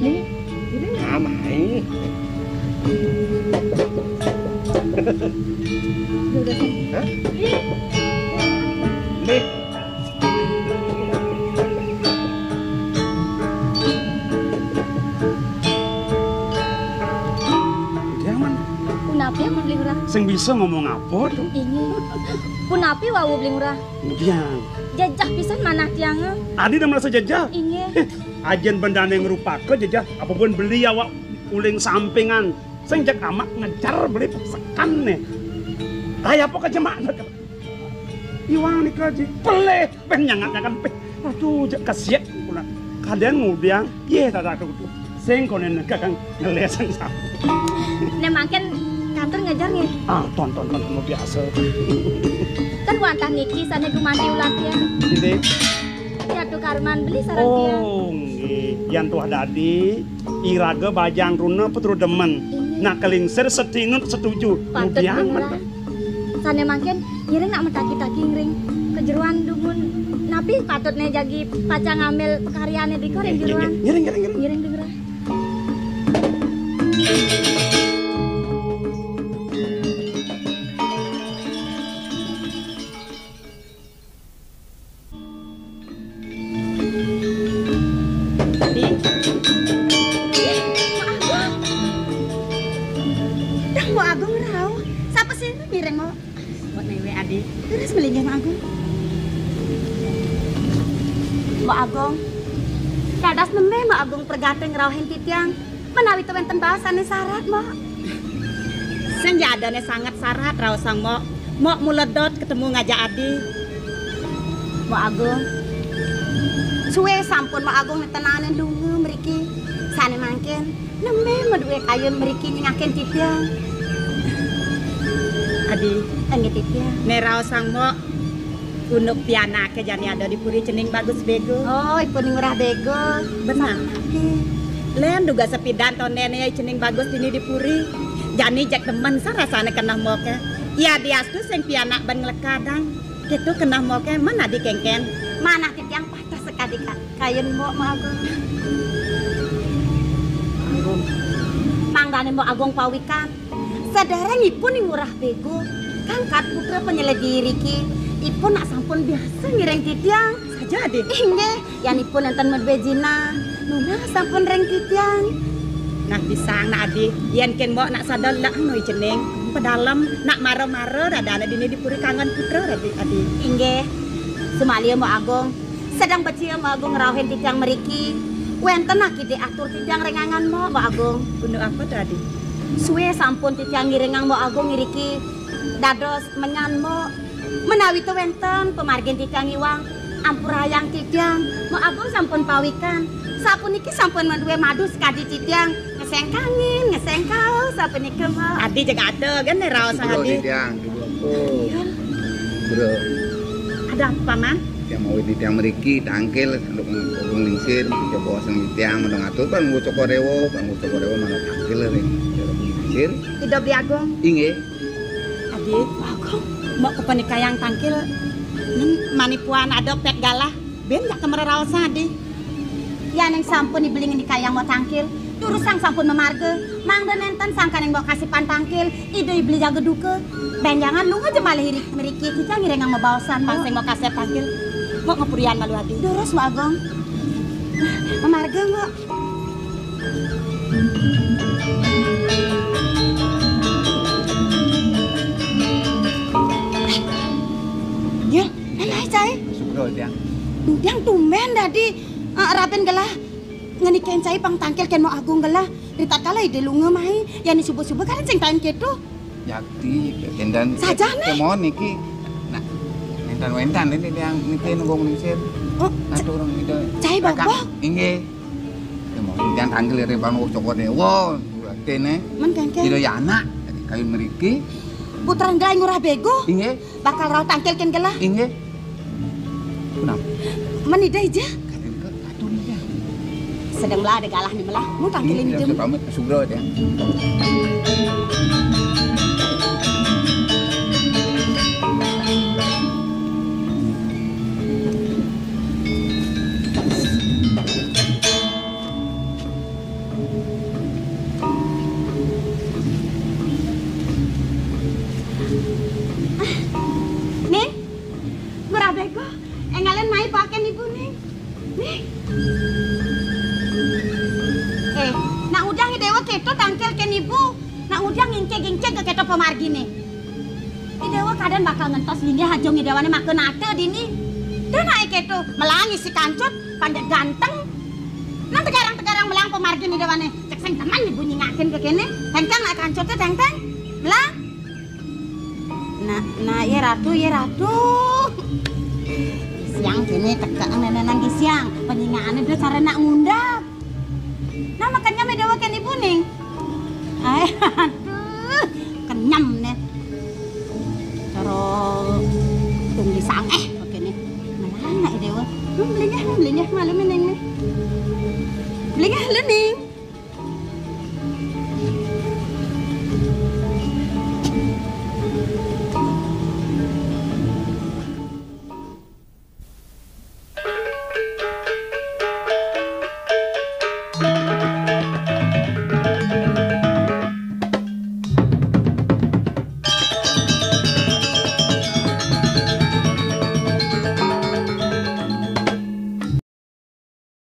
Ning, ning. Amai. Hah? Nih. Diaman. Punapi amun Beli Ngurah? Sing bisa ngomong apa tuh? Ini. Punapi wau Beli Ngurah? Diang. Jejeh pisan manah tiang. Adi udah merasa jejeh? Inggih. Ajen bendane ngrupake jejeh, apa pun beli awak uling sampingan. Sing jeg amak ngejar beli sekan nih. Kaya apa kejemak? Iwang nika ji pelih, pen nyangat-nyangat peh. Aduh, jeg kesiet kula. Kaden ngudiang, ye tata aku tu. Sing konen kakang ngelesang sap. Ne mangken katur ngejar nggih. Ah, ton, ton, ton, ton, biasa. Kan wantah niki sane gumanti ulah tiang. Inggih. Jatuh karuman beli sareng tiang. Oh, nggih. Yan tuah dadi, iraga bajang runa petru demen. Inggih. Nak kelingsir setinut setuju. Patut. Ngudiang bener. Sane mangkin, ngiring nak metaki-taki ngiring kejeruan dumun. Napi patutne jagi pacang ngambil pekaryane dika ring jeruan? Ngiring, ngiring, ngiring. Ngiring dulu, Ran. Adi. Ih, Mbok Agung. Dah, Mbok Agung rauh. Sapa sih ini mireng, Mbok? Mbok Newe, Adi. Terus melinggih, Mbok Agung. Mbok Agung. Dados nembe Mbok Agung pergate ngrauhin titiang. Menawi to wenten baos sane sarat, Mbok. Sing ja adane sanget sarat raosang, Mbok. Mbok mula dot ketemu ngajak Adi. Mbok Agung. Suwe sampun Mbok Agung netenane lunga mriki. Sane mangkin, nembe madue kayun mriki nyingakin titiang. Adi. Enggih, titiang. Ne raosang, Mbok. Unduk pianake jani ada di puri cening Bagus Bego. Oh, ipun Ngurah Bego. Benar. Nggih. Len duga sepidan tondene ya cening Bagus dini di puri. Jani jek demen sa rasane keneh moke. Ya diastu sing pianak ben nglekadang. Kitu keneh moke men adi kengken. Manah titiang pateh sekadi ka-, kayen Mbok Agung. Mangdane Mbok Agung pawikan. Sederengipun Ngurah Bego, kangkat putra penyelegi riki, ipun nak sampun biasa ngiring titiang. Saja, Adi. Inggih, yan ipun enten madue jinah, nunas sampun ring titiang. Nah, pisang nak Adi, yen ken Mbok nak sada lek anu cening, pedalem, nak mara-mara dadane dini di puri kangen putra, Adi, Adi. Inggih, sumaliya Mbok Agung. Sedeng becik Mbok Agung ngrauhin titiang mriki. Wenten akidik atur titiang ring angan Mbok, Mbok Agung. Unduk apa to, Adi? Suwe sampun titiang ngiringang Mbok Agung iriki dados menyan Mbok. Menawi to wenten pamargin titiang iwang, ampurayang titiang. Mbok Agung sampun pawikan. Sapuniki sampun madue madu sakadi titiang. Ngeseng kangin, ngeseng kaos, sapunika, Mbok. Adi jeg ada, kan, ne raos Adi. Titiang, Adi. Bro. Ada apa, Paman? Tiang mawit di tiang mriki tangkil, sanduk Agung Lingsir, coba seneng tiang, mendong atur, kan nggo Cokor Dewa, kan nggo Cokor Dewa, mana tangkil ring Agung Lingsir. Ida Beli Agung. Inggih. Adi, Agung, mbok kepenikayang tangkil, nem manipuan ada pet galah, ben jak kemreraosan, Adi. Yaning sampun ibling nikayang mau tangkil, durusang sampun memarga, mangda nenten sangkaning mau kasipan tangkil, ida ibli jaga duka. Benjangan lunga ja malih irik mriki, kita ngiringang mabaosan bang sing mau kasep tangkil. Mau ngepurian malu adi. Durus, Mbok Agung. Memarga, Mbok. Ya, alah, cai. Sugra, Tiang. Tiang tumben dadi, eh, raben gelah. Ngenikain cai pang tangkil kén Mbok Agung gelah. Ritatkala ida lunga mai, yan suba-suba karen sing tain kéto. Yakti, kéndan. Sajane. Kemon niki. Nah, wentan-wentan ini yang niki nunggu ngisir. Oh, atur ida. Cai Kakak. Bobok. Inggih. Kemon yang tangkil ring Bang Cokor Dewa. Kéné. Men kéngkén. Ida ya anak. Kayun mriki. Putran Gelah Ngurah Bego. Inggih. Bakal rauh tangkil kén gelah. Inggih. Punapa? Men ida ija. Kaden ke atur ida. Sedeng melah ada galah ni melah. Mun tangkilin ida. Pamit sugra ya. Ning, Ngurah Bego, enggalin mai paken ibu, Ning. Ning. Eh, nak udah ngedewa keto tangkil ken ibu, nak udah ngingkig-ngingkig ke keto pemargine. Idewa kadén bakal ngentos linggih aja ngedewane maka nata dini. Dene ae keto, melang isi kancut, pandek ganteng. Nang tegarang-tegarang melang pemargin idewane. Cek sing temen ibu nyingakin ke kene. Tengteng nak kancute, tengteng. Melang. Nah, nah, ya Ratu, ya Ratu. Siang kene teka nenenan di siang. Penyingakane dia cara nak ngundang. Nah, makanya medewa kene ibu ning. Ae.